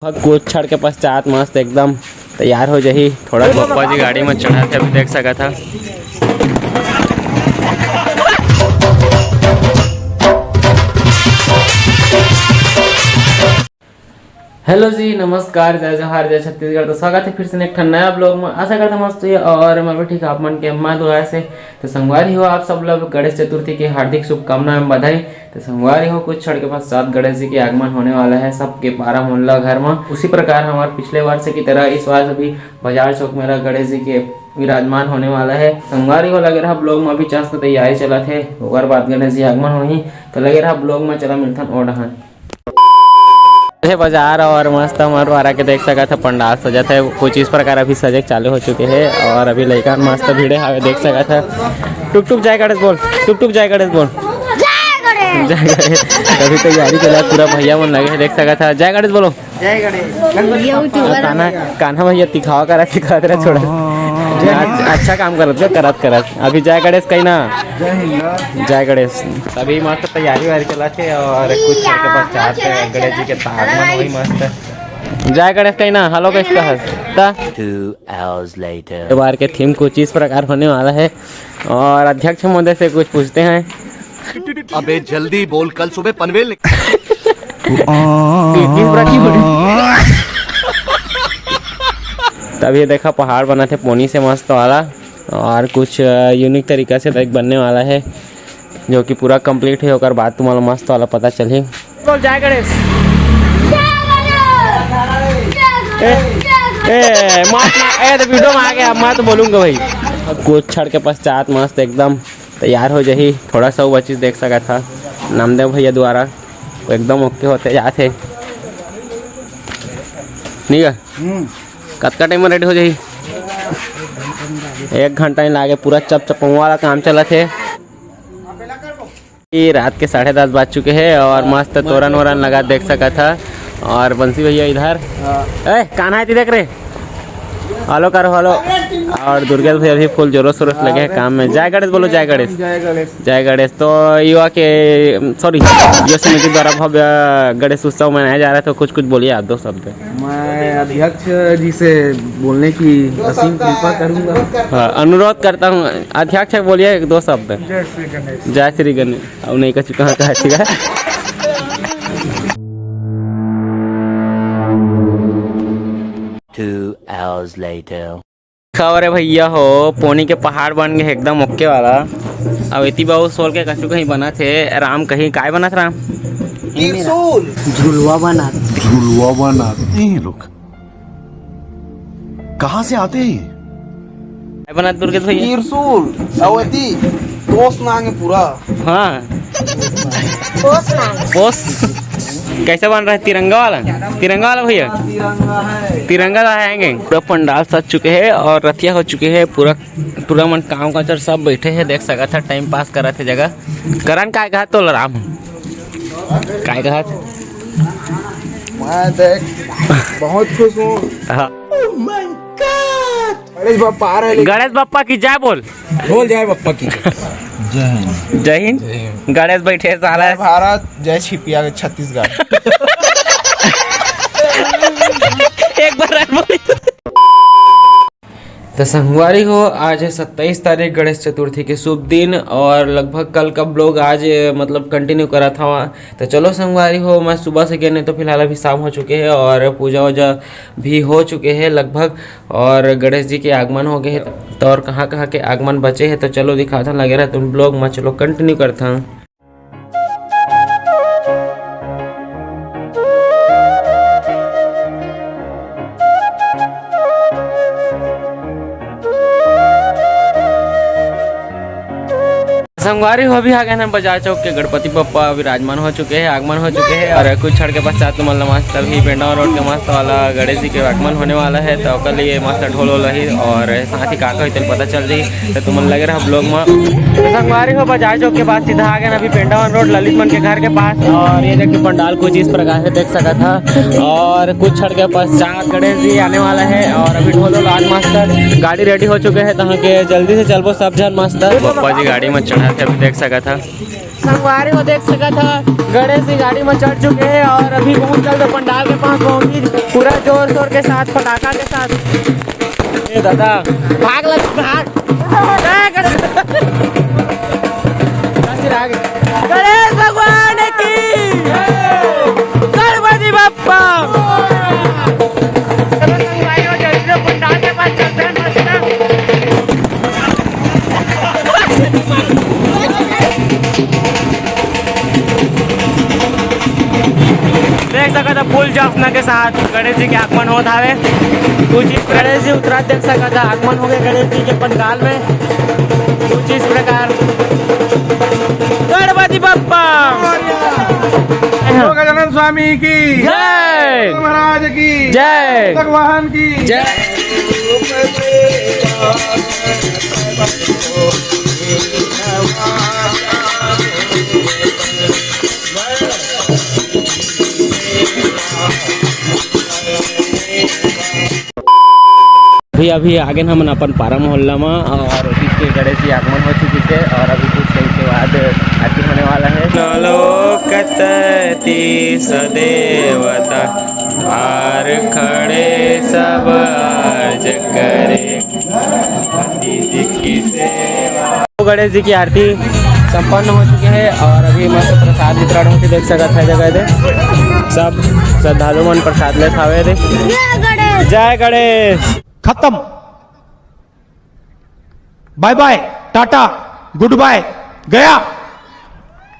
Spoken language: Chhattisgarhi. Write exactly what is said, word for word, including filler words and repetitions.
कुछ क्षण के पश्चात मस्त एकदम तैयार हो जाही। थोड़ा बप्पा जी गाड़ी में चढ़ा के अभी देख सकत हा। हेलो जी, नमस्कार, जय जोहार, जय छत्तीसगढ़। तो स्वागत है फिर से एक ठन नया ब्लॉग में। आशा करता मस्त हुई और मैं भी ठीक, आप मन के अम्मा दुआ से। तो संगवारी हो, आप सब लोग गणेश चतुर्थी की हार्दिक शुभकामनाएं, बधाई। तो संगवारी हो, कुछ क्षण के पश्चात गणेश जी के आगमन होने वाला है। सबके पारा मोहल्ला घर में। उसी प्रकार हमारे पिछले वर्ष की तरह इस वर्ष भी बाजार चौक मेरा गणेश जी के विराजमान होने वाला है। संगवारी हो, लगे रहा ब्लॉग में, अभी चांस तो तैयारी चलत है, ओकर बाद गणेश जी आगमन होही। तो लगे रहा ब्लॉग में, चला मिलथन ओ डहन। ये बाजार और मस्त हमर द्वारा के देख सकत है, पंडाल सजत है। कुछ इस प्रकार अभी सजे के चालू हो चुके हैं और अभी लइका मस्त भीड़े हावे, देख सकत है। टुक टुक जय गणेश बोल, टुक टुक जय गणेश बोल। जय गणेश। जय गणेश। अभी तैयारी चला, पूरा भैया मन लगे हैं, देख सकत है। जय गणेश बोलो। जय गणेश। कान्हा, कान्हा भैया तिखावा करा, तिखावा करा, छोड़ा। अच्छा, अच्छा काम करत बा, करत करत। अभी जय गणेश कही ना। जय हिंद। जय गणेश। अभी मस्त तैयारी वारी चलत हे और कुछ क्षण के पश्चात गणेश जी के आगमन होही मस्त। जय गणेश कही ना, हेलो गणेश कहा। ता Two hours later. बार के थीम कुछ इस प्रकार होने वाला है और अध्यक्ष महोदय से कुछ पूछते हैं। अबे जल्दी बोल, कल सुबह पनवेल निक- इतनी बुरा क्यों हो रही? तब ये देखा, पहाड़ बना थे पोनी से मस्त वाला और कुछ यूनिक तरीका से देख बनने वाला है, जो कि पूरा कंप्लीट है। ओकर बाद तुम्हारा मस्त वाला पता चलही। बोल जय गणेश। ए, ए, मार, मार, ए, तो वीडियो में आ गया, मैं तो बोलूँगा भाई। अब कुछ क्षण के पश्चात मस्त एकदम तैयार हो जाही। थोड़ा सा वो चीज़ देख सकत हा नामदेव भैया द्वारा, वो एकदम ओके होते जात हे। ठीक है, हम्म। कतका टाइम में रेडी हो जाही? एक घंटा ही लागे, पूरा चप चपवा वाला काम चलत हे। ये रात के साढ़े दस बज चुके हैं और मस्त तोरन वोरन लगा देख सकत हा। और बंसी भैया इधर, हाँ। ए, कान्हा है, देख रे, हेलो करो, हेलो। और दुर्गेश भैया भी फुल जोरों शोरों से लगे हैं काम में। जय गणेश बोलो, जय गणेश। जय गणेश। जय गणेश। तो युवा के, सॉरी, युवा समिति द्वारा भव्य गणेश उत्सव मनाया जा रहा है, तो कुछ कुछ बोलिए आप, दो शब्द। मैं अध्यक्ष जी से बोलने की असीम कृपा करूंगा। हाँ, अनुरोध करता हूँ, अध्यक्ष बोलिए एक दो शब्द। जय श्री गणेश। जय श्री गणेश। अब नहीं कछु कहाँ कहा ठीक है। Two hours later. खबर है भैया हो, पोनी के पहाड़ बन गए एकदम ओके वाला। अब इति बाबू सोल के कछु कहीं बना थे राम, कहीं काय बना था राम? त्रिशूल। झुलवा बना। झुलवा बना। ये लोग कहाँ से आते हैं ये? काय बना दुर्गेश भैया? त्रिशूल। अवती दोस्त नांगे पूरा। हाँ। पोस ना। पोस। कैसे बन रहा है, तिरंगा वाला? तिरंगा वाला भैया? तिरंगा है। तिरंगा वाला है, पूरा पंडाल सज चुके हैं और रतिया हो चुके हैं। पूरा, पूरा मन काम काज सब बैठे हैं, देख सकत है, टाइम पास करत है जगह। करण काय कहा तो राम? काय कहा? मैं देख बहुत खुश हूँ। हाँ। गणेश बप्पा आ रहे हैं। गणेश बप्पा की जय बोल। बोल जय बप्पा की जय। जय हिंद। जय हिंद। जय हिंद। गणेश बैठे साला। जय भारत, जय छिपिया छत्तीसगढ़। एक बार और बोल। तो संगवारी हो, आज है सत्ताईस तारीख, गणेश चतुर्थी के शुभ दिन और लगभग कल का ब्लॉग आज, मतलब, कंटिन्यू करा था। तो चलो संगवारी हो, मैं सुबह से गए नहीं, तो फिलहाल अभी शाम हो चुके हैं और पूजा वूजा भी हो चुके हैं लगभग। और गणेश जी के आगमन हो गए हैं, तो और कहाँ कहाँ के आगमन बचे हैं, तो चलो दिखाता लगे रहा तुम ब्लॉग में। चलो कंटिन्यू करता हूँ। संगवारी हो, अभी आ गए हैं बाजार चौक के, गणपति बप्पा विराजमान हो चुके हैं, आगमन हो चुके हैं। और कुछ क्षण के पश्चात तुमन ला मस्त अभी बेंडवा रोड के मस्त वाला गणेश जी के आगमन होने वाला है, तो ओकर लिए मस्त ढोल वोल रही और साथ ही का का होई तेल पता चल रही, तो तुमन लगे रहा ब्लॉग में। तो संगवारी हो, बाजार चौक के बाद सीधा आ गए हैं अभी पेंडावन रोड ललित मन के घर के पास। और ये देखिए पंडाल कुछ इस प्रकार से देख सकत हा। और कुछ क्षण के पश्चात गणेश जी आने वाला है और अभी ढोल वोल आज मस्त गाड़ी रेडी हो चुके हैं, तो हम के जल्दी से चलबो सब झन मस्त। बप्पा जी गाड़ी में चढ़ा के अभी देख सकत हा। संगवारी हो, देख सकत ह, गणेश जी गाड़ी में चढ़ चुके हैं और अभी बहुत जल्द पंडाल के पास पहुंची, पूरा जोर शोर के साथ, पटाखा के साथ। ए दादा, भाग लग, भाग। ए, गणेश। गणेश भगवान की, गणपति बप्पा। चलो संगवारी हो, जल्दी से पंडाल के पास चलते हैं, मस्त। देख सकत ह, full जश्न के साथ गणेश जी के आगमन होत हावे। कुछ इस गणेश जी उतरात देख सकत ह, आगमन हो गए गणेश जी के पंडाल में। कुछ इस प्रकार गणपति बप्पा। गजानन स्वामी की जय। महाराज की जय। भगवान की जय। अभी अभी आगे हमन अपन पारा मोहल्ला म और अभी के गणेश जी आगमन हो चुकी है और अभी कुछ टाइम के बाद आरती होने वाला है। नलोकतति सदेवता बाहर खड़े सब आज करे। तो गणेश जी की आरती संपन्न हो चुकी है और अभी मस्त प्रसाद वितरण होती देख सकत है जगह दे। सब श्रद्धालु मन प्रसाद ले खावे दे। जय गणेश। जय गणेश। खत्म। बाय बाय, टाटा, गुड बाय, गया।